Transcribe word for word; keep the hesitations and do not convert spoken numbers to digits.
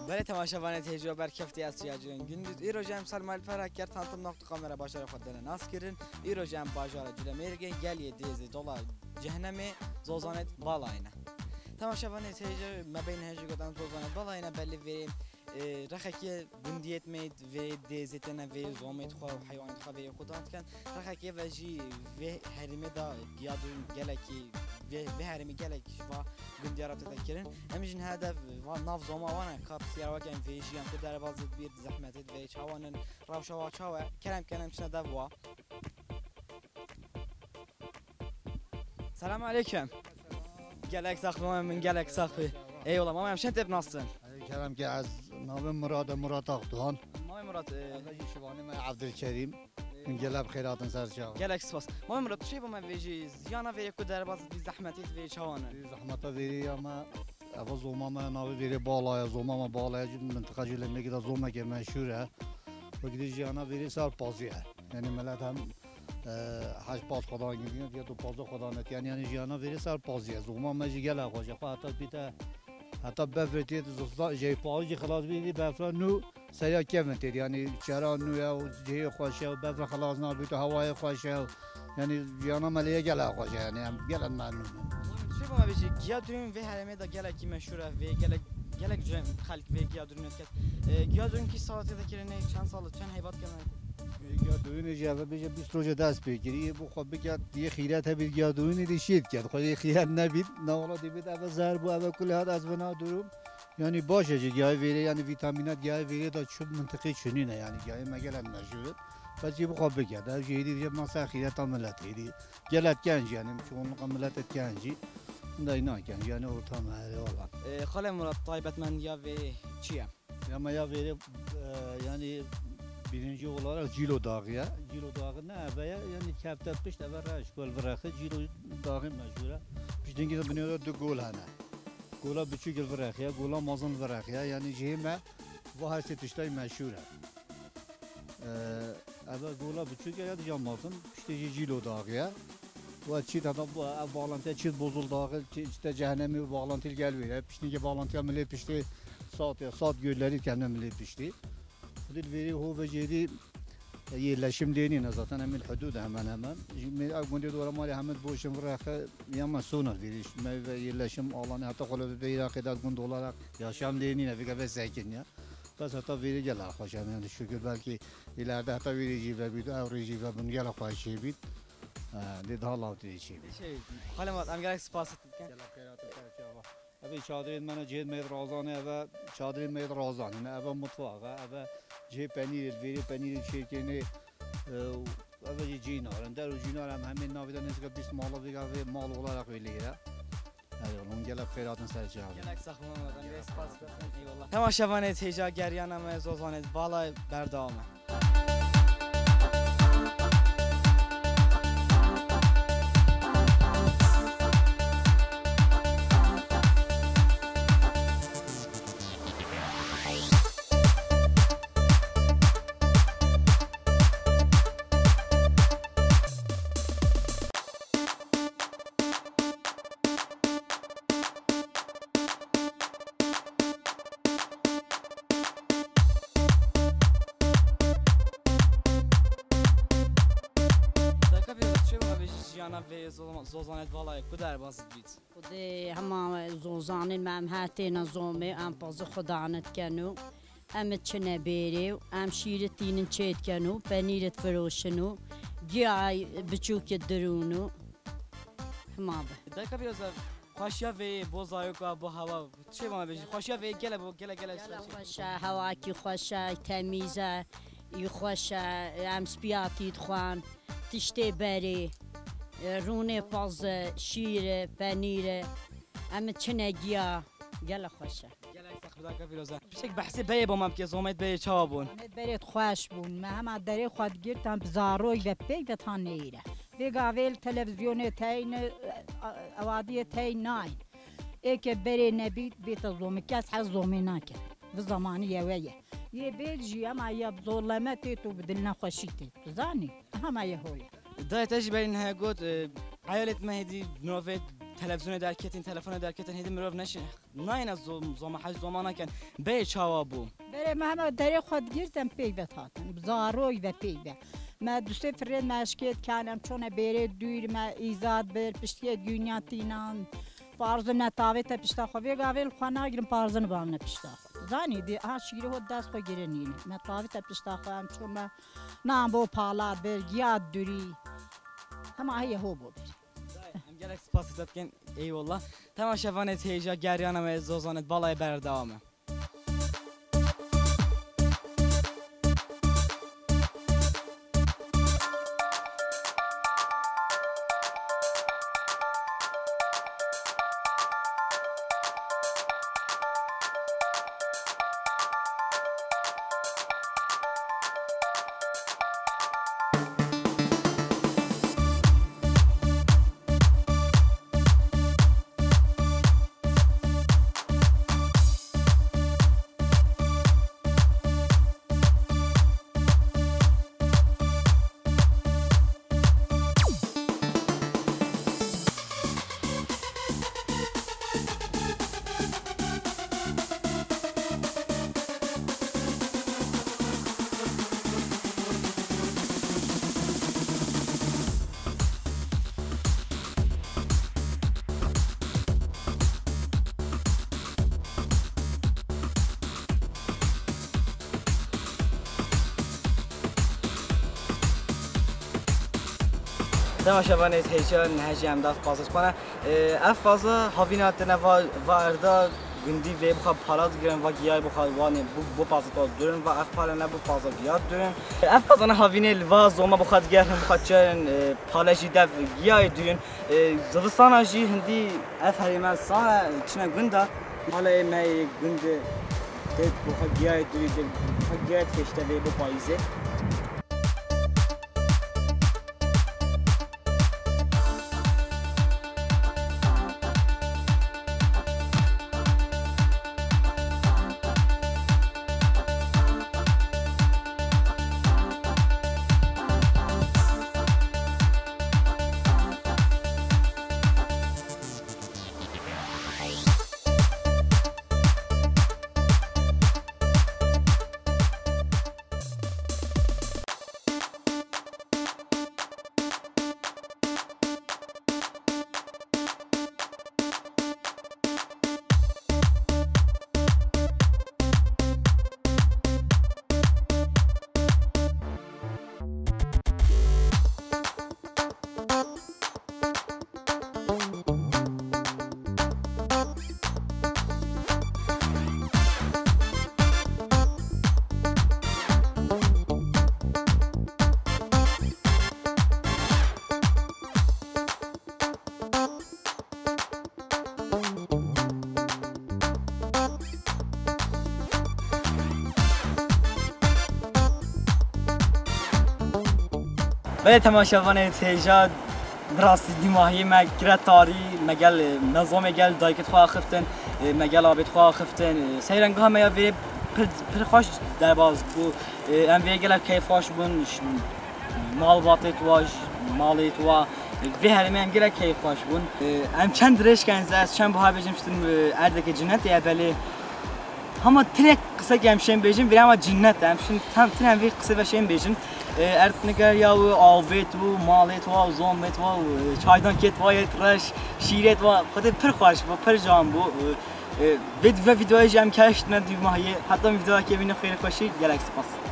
Belê temaşevanê têcî berkeftî ez Siyacîn Gündüz. Îro jî em ser malperek ger tantim noqt kamera bajarê xwe dene nas kirin. Îro jî em bajara Culemêrgê, geliyê Dêzê, dola Cehnemê, Zozanê Balayê ne. Temaşevanê têcî me beyne hejî gotan Zozanê Balayê ne belê vê, e, rexekê gundiyê me vê Dêzê têne vê zomê xwe û heywanê xwe vê xwe dan dikin. Rexekê ve jî vê herêmê de giya dûn gelekî vê, vê herêmê gelek ji va gundiya re tête kirin. Em jî niha dev va nav zoma wan e, ka pisyara weke em vê jî em ku derebaz dibîr, zehmetê divê çawan in, rewşa wa çawa, kerem ken em çine dev wa. Selam aleyküm. Gelek sax be, mame, min gelek sax be. Eyvallah, mame, em şen tep nasın. Kerem ki ez navim Murat, Murat Akdoğan. Mame Murat, e, Evde jî şivanê me Evdilkerîm. Min gelek bi xêr hatin ser çawa. Gelek spas. Mame Murat, tu şey bo me vêjî, ziyana vê ku derbas bi zehmetê vê çawan e? Zehmeta vêrê ya me, eva zoma me navê vêrê Bala ye, zoma me Bala ye, mintiqa jî Lemekî de zomeke meşhur e. Wekî dî jiyana vêrê ser pazî ye. Yanî milet hem, e, heşt paz xwedan girîne, diye tu pazdeh xwedan et. Yanî, yanî jiyana vêrê ser pazî ye. Zoma me jî gelek xweş e. Xwe heta bîte, heta befrê tê zistan, jê pazî jî xilas bî, dî befra nû seriya kevin tê. Yanî çera nû ye û cihê xweş e û befra xilas nabî tu hewayê xweş e. Yanî jiyana me lê ye gelek xweş e. Yanî em gelek memnûn in. Çi bana bêjî, giya durûn vê herêmê de gelekî meşhur e, vê gelek, gelek cem xelk vê giya durûn diket. E, giya durûn kî sala tê de kirinê, çend sal, çend heyvat kirine? Giya durûnê jî eve bêje bîst roje dest pê kirî, yê bo xwe biket, yê xîret hebît giya durûnê dê şît ket. Xwe yê xîret nebît, na wala dê bêt eve zer bû, eve kulê hat ez vina durûm. Yanî baş e jî giyayê vêrê, yanî vîtamînat giyayê vêrê de çi mintiqê çinî ne, yanî giyayê me gelek meşhur e. Bes yê bixwe biket. Ev jî êdî dibêje masa xîreta milet êdî. Gelek genc yanî, çoğunlukla milet et genc jî. Hindayî naken, yanî ortam herê wala. E, Xalê Murat, taybetmendiya vê çi ye? Ya me ya vêrê, e, yanî birinci olarak Cîlo Dağı ye. Cîlo Dağı ne eve ye? Yanî kefte pişt eve reş, gol virexi, Cîlo Dağı meşhur e. Piştînkî de binê de du gol hene. Gola biçûk li vir rexiya, gola mezin li vir rexiya. Yanî cihê me va hestê tiştayî meşhûr e. Ee, eve gola biçûk e ya dija mezin, piştê jî Cîlo Daxî ye. Wa çît heta bu, ev bağlantıya çît Bozul Dağı, çî-, çîte cehennemî û bağlantî li gel wêre. Piştî ke bağlantıya milê piştê sat ya, sat gölleri kendine milê piştî. Xwedî li vêrê ho ve jêdî Yerleşim lê nîne zaten, em ê li hudûd hemen hemen. Ji me ev gundê dora malê hemî boş in, virêxe ya me sonar vêrî. Me ve yerleşim alanê heta xwe li vê Iraqê de gund olarak yaşam lê nîne, vêga ve sekin ya. Bes heta vêrî gelek xweş e, yani şükür belkî ileride heta vêrî jî vebît, ew rê jî vebin gelek xweş çêbît. E, lê daha lawtê çêbît. Şey, Xalê Murat, em gelek spas dikin. Gelek xeyratê te çava. Eve çadirên me ne, cihê me yê razan e, eve çadirên me yê razan e, eve mutfax e, eve cihê penîrê, vêrê penîrê çêkênê, e, eve jî cînar in. Der û cînar em hemê navê de nêzîka bîst mala vêga vê mal olarak wê lê ye. Erê, hûn gelek xêr hatin ser çavê. Gelek sax bûn, Ramazan Bey, spas dikim, eyvallah. Temaşevanê hêja geriyana me Zozanê Balay berdewam e. Dayka, pê çi bû, bêjî jiyana vê Zozan-, Zozanê Balayê ku derbas dibît? Xwedê hema Zozanê me em her têne zomê, em pazî xwe dane dikin û em çine bêrê û em şîri tînin çê dikin û penîri difiroşin û giyay biçûkê dirûn û hema be. Dayka Fîroze, xweşiya vê bo zayoka, bo hewa, tu çê bana bêjî? Xweşiya vê gele bo, gele, gele. Gele xweş e, hewakî xweş e, temîz e, î xweş e, em spiyatî dixwan, tiştê berê, e, rûnê paz e, şîr e, penîr e, em çine giya, gele xweş e. Gelek sax bî dayka Fîroze. Piçek behsê berê bo me bike, zomê berê çawa bûn? Zomê berê xweş bûn. Me hema derê xwe digirt, em bi zaroy ve pey ve tan neyre. Vê gavê li televîzyonê teyne, ewadiyê tey nayne. Ê ke berê nebît, bête zomê. Kes hez zomê nake. Bi zamanî yewe ye. Yê bêt jî hema ya bi zorleme tê, tu bi dil nexweşî tê. Tu zanî? Hema ye ho ye. Dayê te jî berî niha got, e, eyalêt me hêdî mirovê televîzyonê derketin, telefonê derketin, hêdî mirov neşi-, nayêne zom-, zoma, hez zoma nakin. Berê çawa bû? Berê me hema derê xwe digirt em pey ve hatin. Bi zaroy ve pey ve. Me du sê firê me eşkê dikan, em çone bêrê dûr, me îzad bir, piştiyê dünya tînan. Parzin ne tavê te pişta xwe. Vê gavê li xwe nagirin, parzin bal ne pişta xwe. Zanî dî, ha şîrê ho dest xwe girin yîne. Me tavê te pişta xwe, em çome nan bo pala bir, giya durî. Hema heye ho bo bir. Em gelek spas te dikin. Eyvallah. Temaşevanê hêja geriyana me Zozanê Balayê berdewam e. Temaşevanê hêja, niha jî em da paza xwe ne. Ev paza havîna tine va, va erda gundî vê bixwe pala digirin, va giyayê bixwe wanê bu, bu paza to durin, va ev pala ne bu paza giya durin. Ev pazana havînê li va zoma bixwe digerin, bixwe çerin, e, pale jî dev giyayê durin. E, zivistana jî hindî ev herême sane çine gunda. Pale me yê gund tê bixwe giyayê durî, tê bixwe giyayê dikeşte vê bo payîzê. Belê temaşevanê hêja, bi rastî dîmahiyê me kire tarî, me gel, e, me zomê gel dayikê xwe axiftin, e, me gel avêt xwe axiftin. E, seyrengeha me ya vê pir, pir xweş derbas bû. E, em vê gelek keyfxweş bûn. Ş-, malbatê tuwa, j-, malê tuwa, e, vê herêmê em gelek keyfxweş bûn. E, em çend dirêj ken, ez çend buha bêjim, ştin, e, erdeke cinnetê ye belê. Hema tinek qisek em şên bêjin, vê hema cinnet e. Em şin tam tine em vê qisê ve şên bêjin. E, erd niger ya û avêt û malêt wa û zomêt wa û, e, çaydankêt wa yêt reş, şîrêt wa. Xwedê pir xweş bû, pir can bû. E, e, vê, vê videoyê jî em keştine dîmahiyê. Heta videoyekê bîne xêr xweşî, gelek spas.